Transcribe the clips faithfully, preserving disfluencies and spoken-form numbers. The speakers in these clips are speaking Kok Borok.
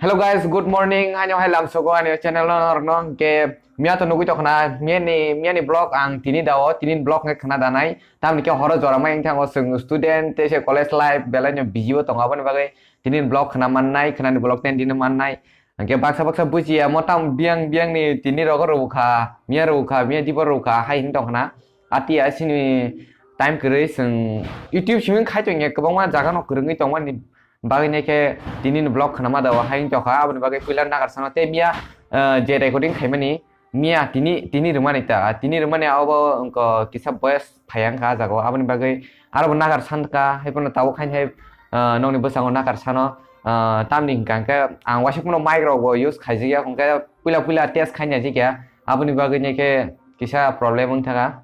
Hello guys, good morning. Ano hai lamsogo ani channel no norokno ke miya to nugui tokna miya ni, miya ni vlog ang tini dao, tini vlog nge khana danai. Tamni ke horo jora mai wngkha o chwng student tei se college life belai no busy o tongo, aboni bagwi tini vlog khana mannai, khana ni vlog ten dino mannai. Hingke baksa baksa bujiya mo tam biyang biyang ni tini rogo rwkha, miya rwkha, miya dibo rwkha hai hin tongkhana. Ati asini time kwrwi chwng YouTube simi khai tongya kwbangma jaga no kwrwngwi tongmani bagwi nai khe tini ni vlog khana ma dao hai wng tokha, aboni bagwi puila nagar sano tei miya, eh, je recording khaimani miya tini, tini rwmani ta, tini rwmani abo wngkha kisa voice phai wngkha ah jaga o, aboni bagwi aro bo nagar san kha, hai phano tabuk haini hai, eh, nokni bwskango nagar sano, eh, tamni hwnkha hwnkhe ang waisa phano mic rok bo use khaijak ya, hwnkhe puila puila test khaina jikya, aboni bagwi nai khe kisa problem wng thaka.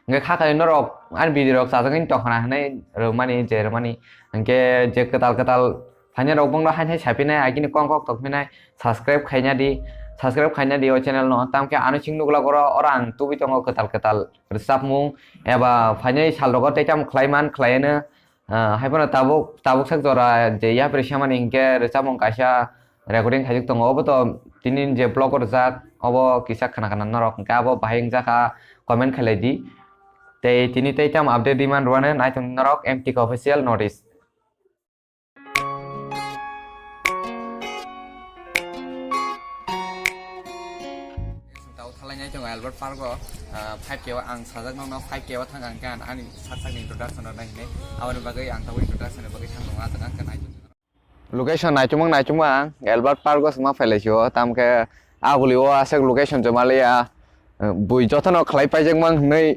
Hingke kha kali norok ani video rok chajagwi tongkhana hinui rwmani je rwmani. Hingke je kwtal kwtal phaina rok bongno hai hai sapinai agini kong kok tongphinai subscribe khaina di, subscribe khaina di o channel no. Tamkhe ano ching nukla goro oro ang tubui tongo kwtal kwtal rwchapmung eba phainai sal rogo tei tamo khlai man khlai ano. Ah, hai phano tabuk, tabuk sak jora je yapri samani hinkhe rwchapmung kaisa recording khaijak tongo. Obo to tini je vlog o rwjak, obo kisa khana khana norok hinkhe abo bahai wngjakha comment khailai di. Tei tini tei tamo update demand rwani naitung norok M T K official notice. Tao thalai nai tongo Albert Park o, ah, five K o ang sajak nokno five K o thang ang khe ani sak sakni introduction rw nai hinui. Aboni bagwi ang tabuk introduction ni bagwi thang tongo, ah jaga ang khe nai tongo. Location naichomang naichomang ang Albert Park o swma phailai sio, tamkhe aguli o aswk location joma liya. Bui jotono khlai paijak mang hinui.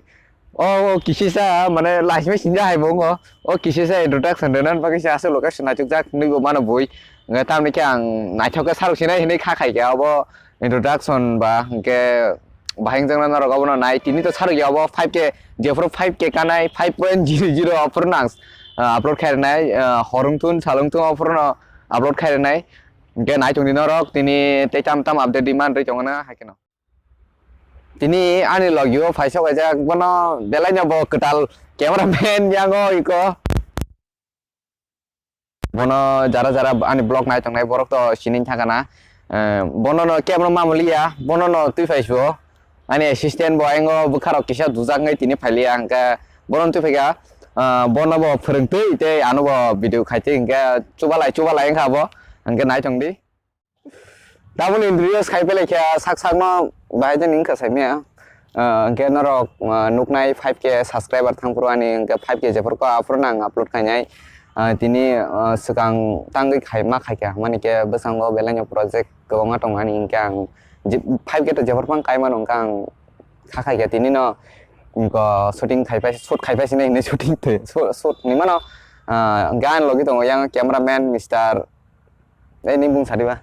O, o kisisa mane laisima sinja hai bo wngo. O kisisa introduction rwna bagwi se aswk location naichukjak hinui bo mano bui. Hwnkhe tamni khe ang naithok khe sarok sinai hinui kha khai khe abo introduction ba hwnkhe bahai wngjaknai norok obono nai. Tini to sarok ya obo five K, jephuru five K kanai five point zero zero aphuru nang, ah, upload khai rwnai, ah, hor wngthun sal wngthun aphuru no upload khai rwnai. Hwnkhe nai tongdi norok tini tei tam tam update demand rwi tongo na hai kheno. Tini ani logio phaisa kaijak, bono belai no bo kwtal camera man yango iko. Bono jara jara ani vlog nai tongnai borok to sining thangana. Eh, bono no camera mamuli ya, bono no twi phai suo. Ani assistant bo aingo bwkha rok kisa dujak ngai tini phailiya hwnkhe bono twi phaikha. Ah, bono bo phwrwngtwi tei ano bo video khaitwi hwnkhe chubalai chubalai wngkha bo, hwnkhe nai tongdi. Tabuk ni video sai pele khe sak sak no bahai jani wngkha saimaya. Ah, hwnkhe norok, ah, nuknai five K subscriber thangphuru ani hwnkhe five K jephuru khe aphuru nang upload khainai. Ah, tini, ah, swkang tangwi khai ma khaikha hwnmani khe bwskango belai no project kwbangma tongo ani hwnkhe ang je-, five K to jephuru phang kai mano hwnkhe ang kha khaikha tini no, wngkha shooting khaipai shoot khaipai sinai hinui shooting twi shoot, shoot hinui mano. Ah, hwnkhe ani logi tongo yang camera man Mister Ei, ni bung sadi ba?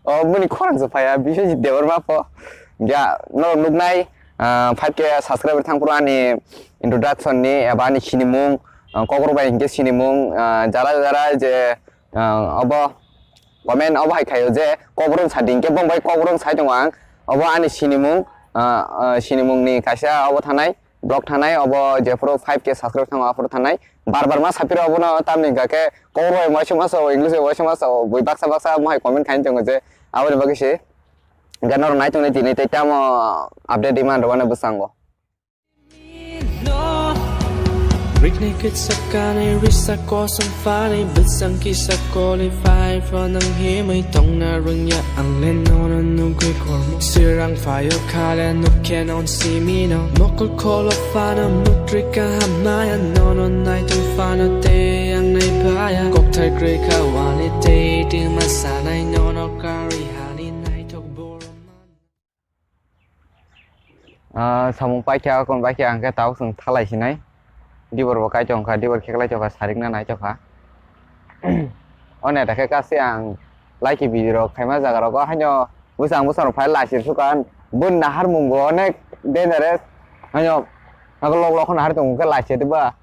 O, bini khorang se phaya, Biswajit Debbarma pho. Ya, norok nuknai, ah, five K subscriber thangphuru ani introduction ni, eba ani sinimung, ah, kokrok bai hinkhe sinimung, ah, jara jara je, ah, obo comment obo hai khaio je kokrok sadi hinkhe bong bai kokrok sai tongo ang. Obo ani sinimung, ah, ah, sinimung ni kaisa obo thanai. Vlog thanai obo jephuru five K subscribe thango aphuru thanai. Bar bar ma saphiro obono tamni hwnkha khe kokborok bai waisa masa o, English bai waisa masa o, bui baksa baksa mohai comment khaina tongo je aboni bagwi se. Hwnkhe norok nai tongdi tini tei tamo update demand rwmani bwskango. Rikni kitsa kani risa kosong fani bwsang kisa koli five ro nang himwi tongna rwngya. Ang le nono nugwi kormo sirang phaio khale nukhe non simino. Mokol kholo phano mutrika hamaya nono naitung phano tei ang nai phaya. Kokthai kwrwi kha wani tei tima sanai nono kari hani naitok borok. Ah, samung paikha, kon paikha, ang khe tabuk chwng thalai sinai. Dibor bo kaichong kha, dibor kheklai chokha, sarikna nai chokha. O neta khe kasi ang laiki video rok khaima jaga rogo haino bwsang bwsang rok phai laisir sukha. Bun nahar mung bo onek dangerous. Haino hago lok lok nahar tong khe laisir ba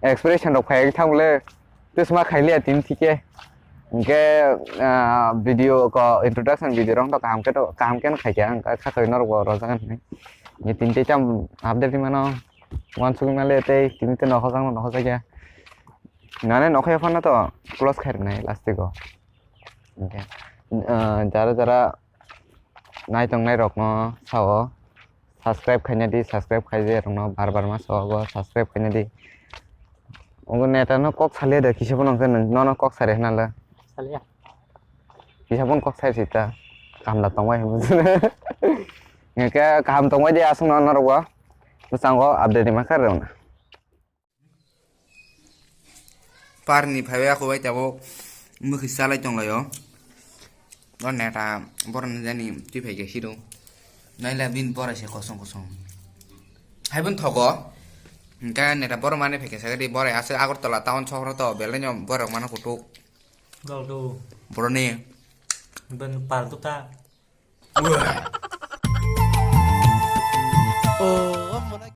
expression rok phai thang le. Twisma khailiya tini thike. Hwnkhe, ah, video ko introduction video rok to kaham khe to, kaham khe no khaikha, ang kha khoi norok bo rojak hinwi. Ni tini tei tam update mano, uansukma le tei tini tei nokha jang nokha jakya. Nane nokha phano to close khai rwnai last o. Hwnkhe, ah, jara jara naitongnai rokno sao, subscribe khaina di, subscribe khaijak rokno bar bar ma sao, subscribe khaina di. Ogo neta no kok salia da, kisa bono hwnkhe nwng, nono kok saria hwnla. Salia. Kisa bono kok sai sita. Kamla tongbai hwnwi. Hwnkhe kaham tongbai di aswkno norok bo. Bwskango update rwma kha rwna. Parni phaibai ako bai tabuk mwkhwi chalai tonglaio. O neta borokni jani twi phaikhe hiro. Naila bini borai se kosong kosong. Haibon thogo. Hwnkhe neta borok mani phaikhe sakhe di borai aswk Agartala town sohor to belai no borok mano kutuk. Dol do. Boroni. Ben par do ta.